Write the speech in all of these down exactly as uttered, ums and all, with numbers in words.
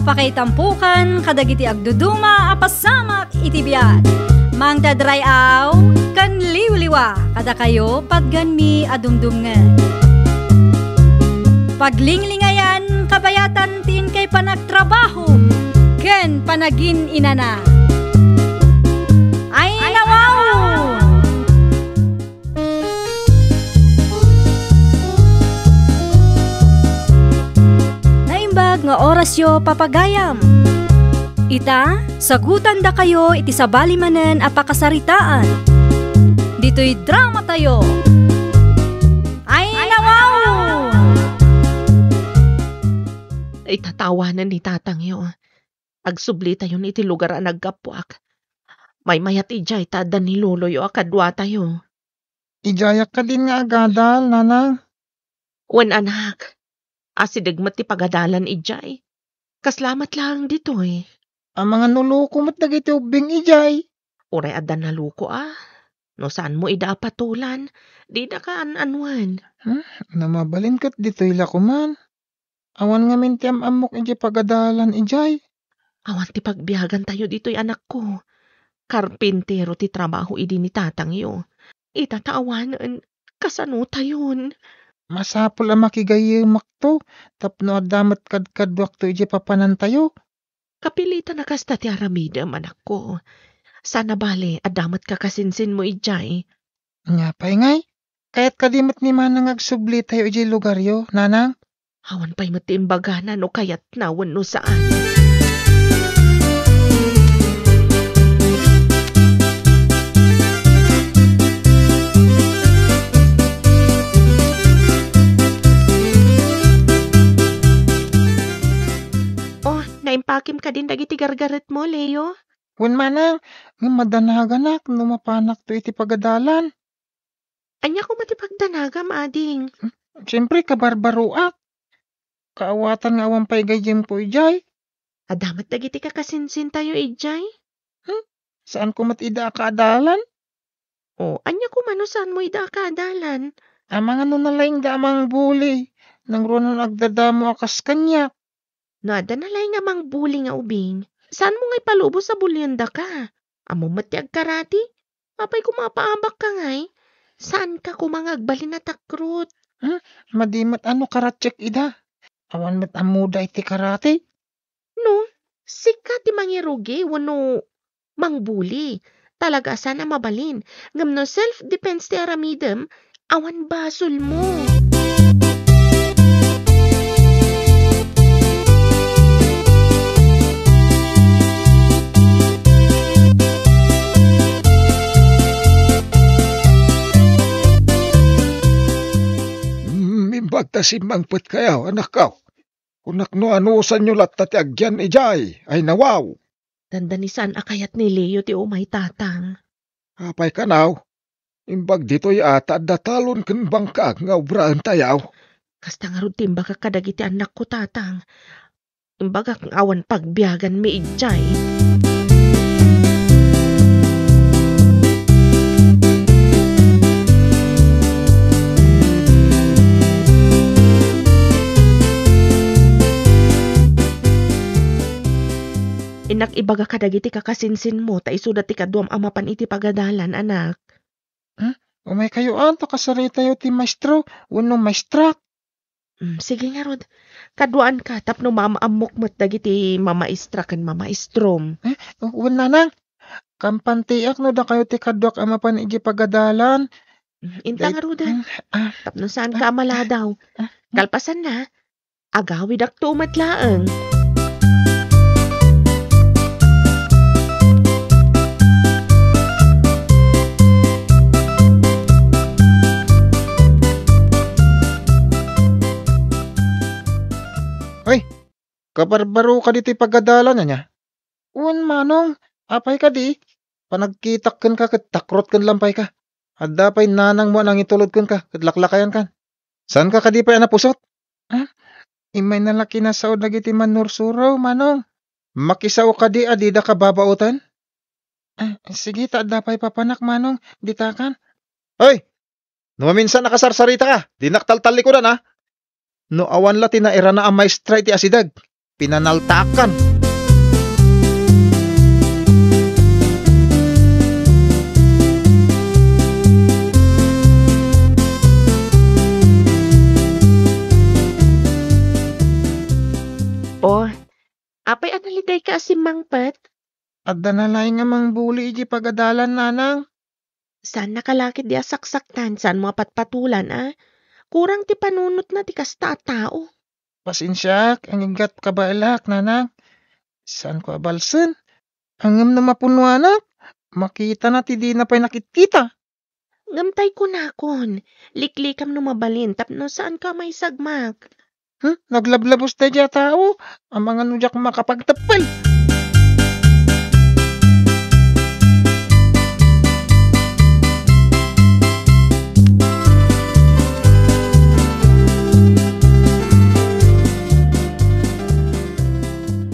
Pakaitampokan kadagiti agduduma a pasamak iti biag. Mangted ray-aw ken liwliwa kadakayo patganmi a dumdumngeg. Paglinglingayan kabayatan ti inkay panagtrabaho ken panagin-inana. Ay, nawaw! Naimbag nga orasyo, papagayam. Ita, sagutandakayo iti sabali manen a pakasaritaan. Ditoy dramatayo. Ay, nawaw! Itatawanan ni tatangyo. Agsublitayon iti lugar a naggapuak. Maymayat idiay ta adda ni loloyo a kaduatayo. Idiayak kadin nga agadal, nanang? Wen, anak. Asideg met ti pagadalan idiay. Kasla met laeng ditoy. Amangan no loko met dagiti ubbing idiay. Uray adda naloko a. No saanmo ida a patolan, didaka an-anuen. Hmm, no mabalin ket ditoy la koman. Awan ngamin ti am-ammok idiay pagadalan idiay. Awan ti pagbiagantayo ditoy, anakko. Karpintero ti trabaho idi ni tatangyo. Ita ta awanen, kasanotayon? Masapul a makigayyemakto tapno adda met kadkaduakto idiay papanantayo. Kapilitan a kasta ti aramidem, anakko. Sana bale, adda met kakasinsinmo idiay. Ania pay ngay? Kayat kadi met ni manang nga agsublitayo idiay lugaryo, nanang? Awan pay met ti imbagana no kayatna wenno saan. Oh, naimpakem kadin dagiti gargaretmo, Leo? Wen manang, ngem madanaganak no mapanakto iti pagadalan. Ania koma ti pagdanagam, ading? Hmm, siempre, kabarbaroak. Kaawatan nga awan pay gayyemko idiay. Adda met dagiti kakasinsintayo idiay? Hmm? Saanko met ida a kaadalan? O, ania koma no saanmo ida a kaadalan? Amangan no nalaingda a mangbuli, nangruna no agdadamo a kas kaniak. No adda nalaing a mangbuli nga ubing, saanmo nga ipalubos a buliendaka? Ammom met ti agkarati? Apay koma a paabakka ngay? Saanka koma nga agbalin a takrot? Hmm? Madi met a no karatiek ida. Awan met ammoda iti karati. No, sika ti mangirugi wenno mangbuli. Talaga a saan a mabalin. Ngem no self-defense ti aramidem, awan basolmo. Mm, imbag ta simmangpetkayo, anakko. Kunak no anusanyo latta ti agyan idiay, ay nawaw. Dandani saan a kayat ni Leo ti umay, tatang. Apay kanaw? Imbag ditoy a ta adda talon ken bangkag nga obraentayo. Kasta ngarud ti imbagak kadagiti annakko, tatang. Imbagak nga awan pagbiaganmi idiay. Innak ibaga kadagiti kakasinsinmo ta isuda ti kaduam a mapan iti pagadalan, anak. Hmm? Umaykayo a, ta kasaritayo ti maestro wenno maestrak. Mm, sige ngarud. Kaduaanka tapno maam-ammok met dagiti mamaestra ken mamaestrom. Eh, wen nanang, kampantiak no dakayo ti kaduak a mapan iti pagadalan. Mm, inta ngaruden. Mm, ah, tapno saanka a maladaw. Ah, ah. Kalpasanna, agawidakto met laeng. Ay, kabarbaro ka ditoy pagadalan, ania? Wen, manong, apay kadi? Panagkitak kenka ket takrot ken lampay ka. Adda pay nanangmo a nangitulod kenka ket laklakayan kan. Saanka kadi pay a napusot? Ah, immay na la kinasao dagiti mannursuro, manong. Makisao kadi a dida ka babaoten? Ah, sige, ta adda pay papanak, manong, ditakan. Hoy! No maminsan a kasarsaritaka, dinak taltallikudan, a. No awan la ti nairana a maestra iti asideg, pinanaltaakan. O, apay a nalidayka a simmangpet? Adda na laeng a mangbuli iti pagadalan, nanang. Saan nakalakit di a saksaktan, saan mo a patpatulan, a? Kurang ti panunotna ti kasta a tao. Pasensiaak, aginggat kabaelak, nanang. Saanko a balsen. Ngem no mapunuanak, makitana ti dina pay nakitkita. Ngem tay kunakon, liklikam no mabalin tapno saanka a maisagmak. Hmm? Naglablabos daydiay a tao, amangan no diak makapagteppel.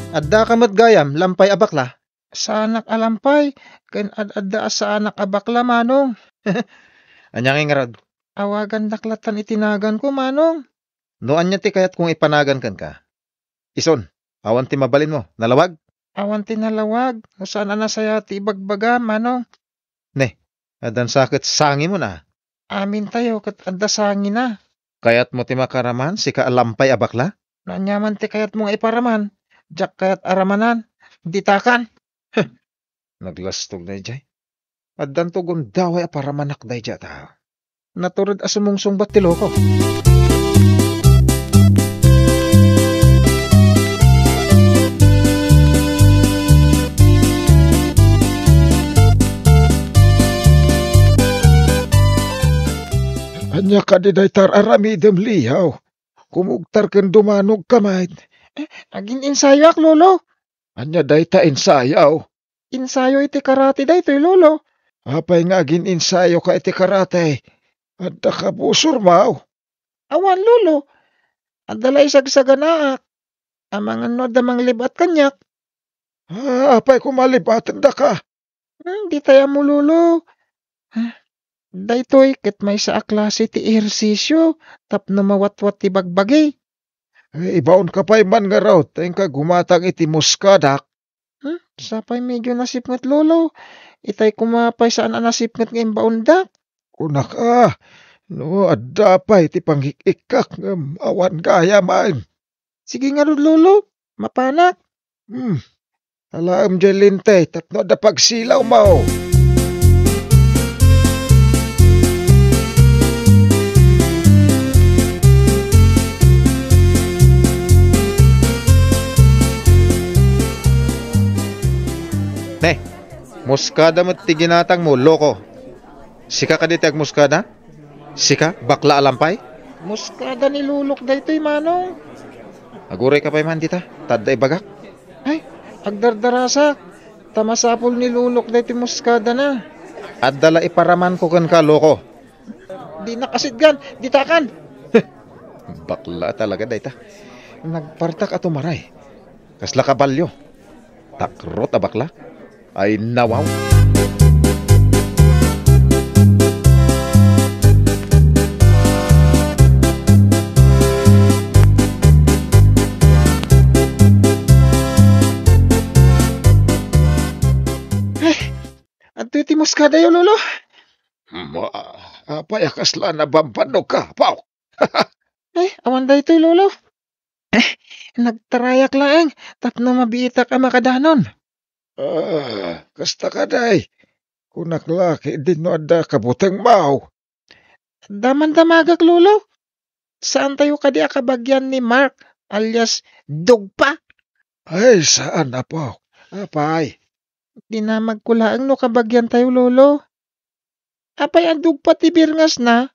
Addaka met gayam, lampay a bakla? Saanak a lampay, ken ad-adda a saanak a bakla, manong. Ania ngay ngarud? Awagandak lattan iti naganko, manong. No ania ti kayatko nga ipanagan kenka? Isun, awan ti mabalinmo, nalawag? Awan ti nalawag, no saan a nasayaat ti ibagbaga, manong. Ne, addan sa ket sangimon a. Amintayo ket adda sangina. Kayatmo ti makaraman, sika a lampay a bakla? No aniaman ti kayatmo nga iparaman, diak kayat a ramanan. Ditakan. Naglastog daydiay. Addanto gundaway a paramanak daydiay a tao. Natured a sumungsungbat ti loko. Ania kadi dayta ar-aramidem, Liaw? Kumugtar ken dumanogka met. Eh, agin-insayoak, Lolo. Ania dayta ensayo? Ensayo iti karate daytoy, Lolo. Apay nga agin-ensayoka iti karate? Adda kabusormo? Awan, Lolo. Adda la isagsaganaak. Amangan no adda manglib-at kaniak. Ah, apay koma lib-atendaka? Hmm, ditay ammo, Lolo. Ah, daytoy ket maysa a klase ti ehersisio tapno mawatwat ti bagbagi. Eh, ibaonka pay man ngarud, ta inka gumatang iti muskadak. Hmm, sapay medyo nasipnget, Lolo. Itay koma pay saan a nasipnget nga imbaondak. Kunak a, no adda pay ti pangik-ikkak ngem awan gayamen. Sige ngarud, Lolo. Mapanak. Hmm. Alaem diay lintay tapno adda pagsilawmo. Ne, muskada met ti ginatangmo, loko. Sika kadi ti agmuskada? Sika, bakla a lampay? Muskada ni Lolok daytoy, Manong. Agurayka pay man dita, ta adda ibagak. Ay, agdardarasak. Ta masapul ni Lolok daytoy muskadana. Adda la iparamanko kenka, loko. Dinak asitgan, ditakan. Bakla talaga dayta. Nagpartak a tumaray. Kasla kabalio. Takrot a bakla. Ay, nawaw. Eh, adtoy ti muskadayo, Lolo. Ma, apay a kasla nabambannog ka, Pao? Eh, awan daytoy, Lolo. Eh, nagtarayak laeng tapno mabiitak a makadanon. Ah, kasta kadi. Kunak la, ket dinno adda kabutengmo? Damandamagak, Lolo. Saantayo kadi a kabagian ni Mark alias Dugpa? Ay, saan, Apo. Apay? Dinamagko laeng no kabagiantayo, Lolo. Apay a dugpa ti birngasna?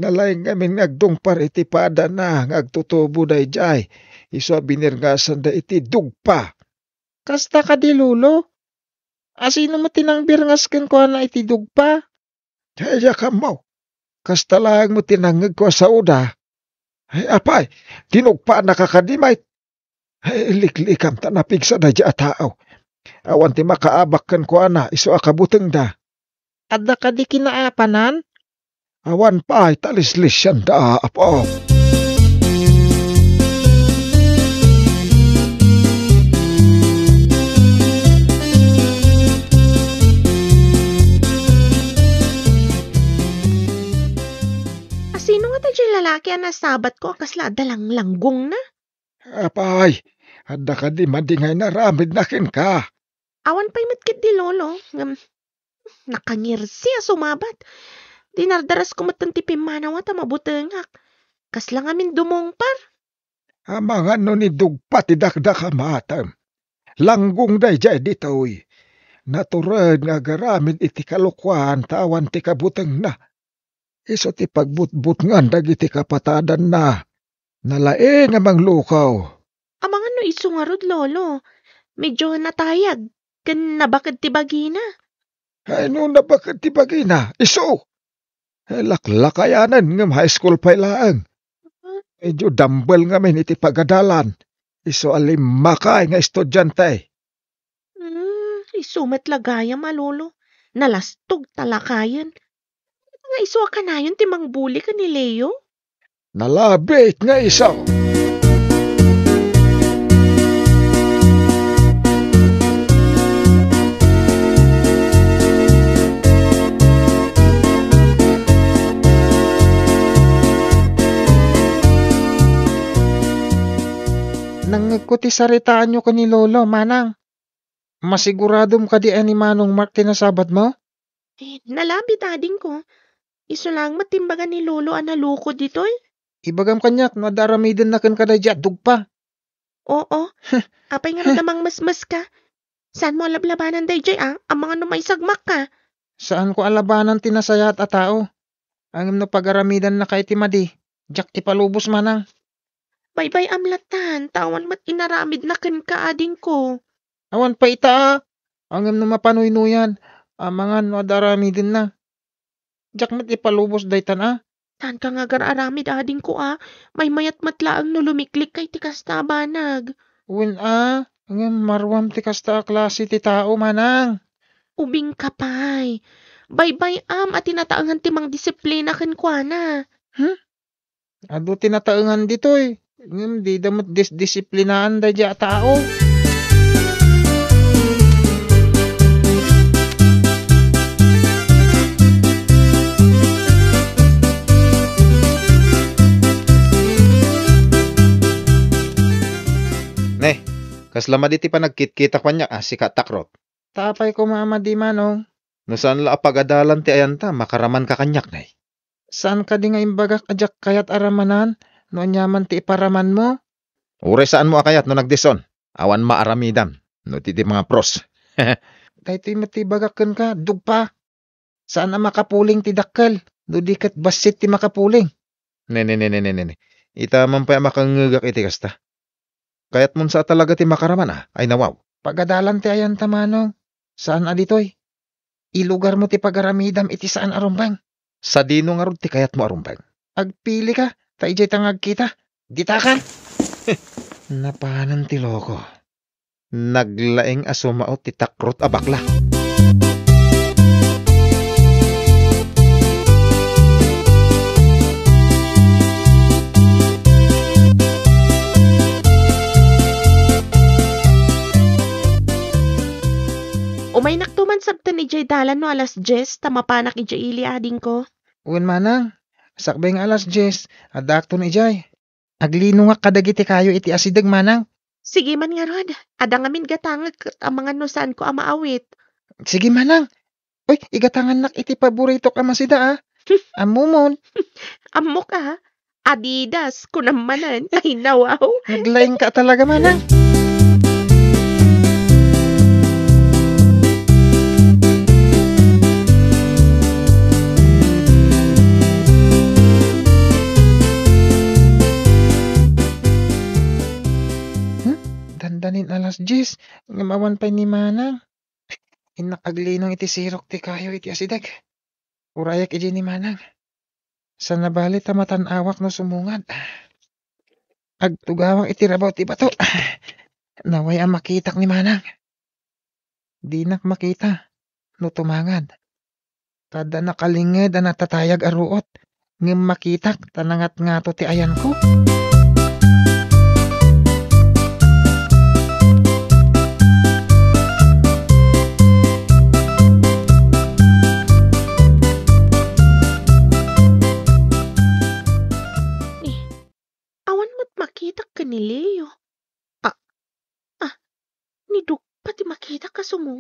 Nalaing ngamin nga agdungpar iti padana nga agtutubo daydiay. Isu a binirngasanda iti dugpa. Kasta kadi, Lolo? Asino met ti nangbirngas kenkuana iti dugpa? Diak ammo. Kasta laeng met ti nangngegko a saoda. Ay, apay, dinugpaannaka kadi met. Ay, liklikam ta napigsa daydiay a tao. Awan ti makaabak kenkuana isu a kabutengda. Adda kadi kinaapanan? Awan pay ta lislisianda, Apo. laki a nasabatko a kasla adda langlanggongna. Apay, adda kadi madi nga inaramidna kenka? Awan pay met ketdi, Lolo, ngem nakangirsi a sumabat. Dinardarasko metten ti pimmanawa ta mabutengak. Kasla ngamin dumungpar. Amangan no ni dugpa ti dakdakamatem. Langgong daydiay ditoy. Natured nga agaramid iti kalokuan ta awan ti kabutengna. Isu ti pagbutbutngan dagiti kapatadanna. Nalaing a manglukaw. Amangan no isu ngarud, Lolo. Medyo natayag ken nabaked ti bagina. Ay, no nabaked ti bagina, isu. Eh, laklakayanan ngem high school pay laeng. Medyo dumbbell ngamin iti pagadalan. Isu a limmakay nga estudiante. Hmm, isu met la gayam a, Lolo. Nalastog ta lakayen. Nga isu a kanayon ti mangbuli ken ni Leo? Nalabit nga isu. Nangngegko ti saritaanyo ken ni Lolo, Manang. Masiguradom kadi a ni Manong Mark ti nasabatmo? Eh, nalabit, adingko. Isu laeng met ti imbaga ni Lolo a nalukod ditoy. Ibagam kaniak no adda aramidenna kenka daydiay a dugpa. Oo. Apay ngarud a mangmesmeska? Saanmo a lablabanan daydiay a? Amangan no maisagmakka. Saanko a labanan ti nasayaat a tao. Ngem no pagaramidanna kay ti madi, diak ipalubos, Manang. Baybay-am latta, ta awan met inaramidna kenka, adingko. Awan pay ita, a. Ngem no mapanuynuyan, amangan no adda aramidenna. Diak met ipalubos daytan, a. Saanka nga agar-aramid, adingko, a. Maymayat met laeng no lumiklikkay ti kasta a banag. Wen, a, ngem maruam ti kasta a klase ti tao, Manang. Ubingka pay. Baybay-am a ti nataengan ti mangdisiplina kenkuana. Hmm? Adu ti nataengan ditoy, ngem dida met disdisiplinaan daydiay a tao. Ne, kasla madi ti panagkitkitak kaniak a, sika, Takrot. Ta apay koma a madi, Manong? No saan la a pagadalan ti ayanta, makaramanka kaniak, ne. Saan kadi nga imbagak a diak kayat a ramanan no aniaman ti iparamanmo? Uray saanmo a kayat no nagdison, awan maaramidam no ti, ti mga pros. Daytoy met ti ibagak kenka, dugpa. Saan a makapuling ti dakkel no di ket bassit ti makapuling. Ne, ne, ne, ne, ne, ne. Ita man pay a makangngegak iti kasta. Kayatmon sa a talaga ti makaraman, a? Ay, nawaw. Pagadalan ti ayanta, Manong. Saan a ditoy. Ilugarmo ti pagaramidam iti saan a rumbeng. Sadino ngarud ti kayatmo a rumbeng? Agpilika, ta idiay ta nga agkita. Dita ka! Napanen ti loko. Naglaing a sumaot ti Takrot a bakla. Umaynakto man sabten idiay dalan no alas dies ta mapanak idiay ili, adingko. Wen, Manang. Sakbay nga alas dies, addaakton idiay. Aglinongak kadagiti kayo iti asideg, Manang. Sige man ngarud, adda ngamin gatangek ket amangan no saanko a maawit. Sige, Manang. Uy, igatangannak iti paboritok a masida, a. Ammomon. Ammok, a. Adidas, kunam manen. Ay, nawaw. Naglaingka talaga, Manang. Hmm? Dandanin alas dies, ngem awan pay ni Manang. Innak aglinong iti sirok ti kayo iti asideg. Urayak idiay ni Manang. Saan a bali ta matan-awak no sumungad. Agtugawak iti rabaw ti bato. Naway a makitak ni Manang. Dinak makita no tumangad. Kada nakalinged a natatayag a ruot, ngem makitak ta nangatngato ti ayanko.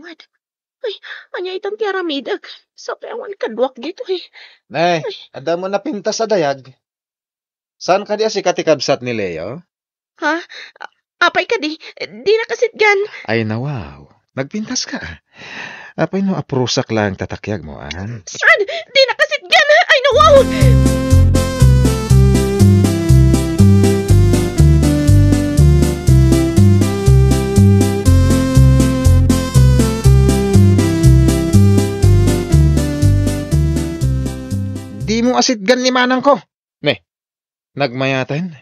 Ay, ania itan ti aramidek? Sapay awan kaduak ditoy. Nay, adda mo napintas a dayag? Saan kadi a sika ti kabsat ni Leo? Ha? Apay kadi? Dina kasitgan. Ay, nawaw. Nagpintas ka, ah. Apay no aprusak lang tatakyag mo, ah? Saan? Dina kasitgan. Ay, nawaw! Di mo asitgan ni manang ko. Ne, nagmayaten.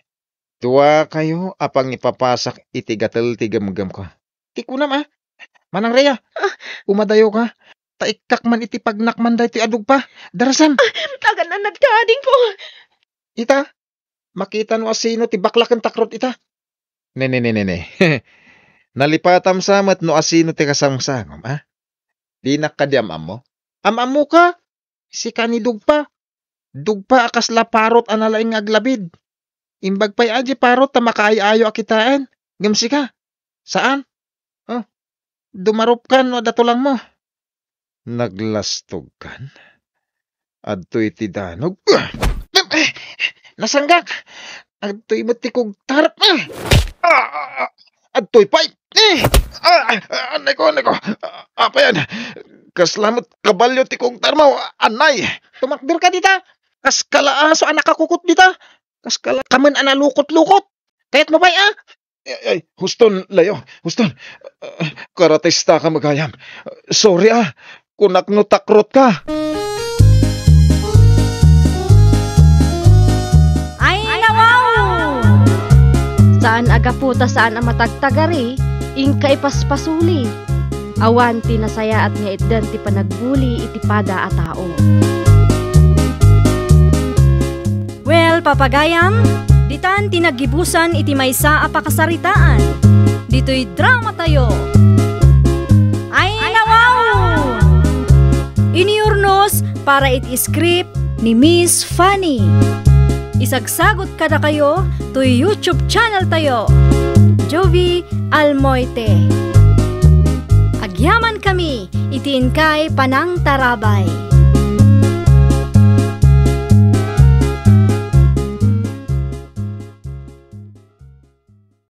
Duakayo a pangipapasak iti gatel ti gemgem ko. Ti kunam, ah. Manang Rhea, ah, umadayo ka. Ta ikkak man iti pagnakman daytoy a dugpa. Darasam. Agan a nagkaading ko. Ita, makita no asino ti bakla ken takrot ita. Ne, ne, ne, ne, ne. Nalipatam sa met no asino ti kasangsangom, ah. Dinak kadi am-ammo? Am-ammo ka? Sika ni dugpa. Dugpa a kasla parot a nalaing nga aglabid. Imbag pay a di parot ta makaay-ayo a kitaen. Ngem sika, saan? Oh, dumarupkan no adda tulangmo. Naglastogkan. Adtoy ti danog. Nasanggak! Adtoy met ti kugtar. Ah! Ah! Adtoy pay. Eh! Ah! Ah! Anay ko, anay ko. Ah, apayan. Kasla met kabalio ti kugtarmo. Anay. Tumakder ka dita. Kas kala aso a nakakukot dita. Kas kala kamen a nalukot-lukot. Kayat mo pay, ah? Ay, ay, huston, Leo. Huston. Ah, karatista ka magayam. Sorry, ah. Kunak no takrot ka. Ay, nawaw! Saan a gapu ta saan a matagtagari, inka ipaspasuli. Awan ti nasayaat nga itdan ti panagbuli iti pada a tao. Well, papagayam, ditan ti naggibusan iti maysa a pakasaritaan. Ditoy drama tayo. Ay, nawaw! Iniyurnos para iti script ni Miss Fanny. Isagsagot kadakayo toy YouTube channel tayo, Jovie Almoite. Agyaman kami iti inkay panangtarabay.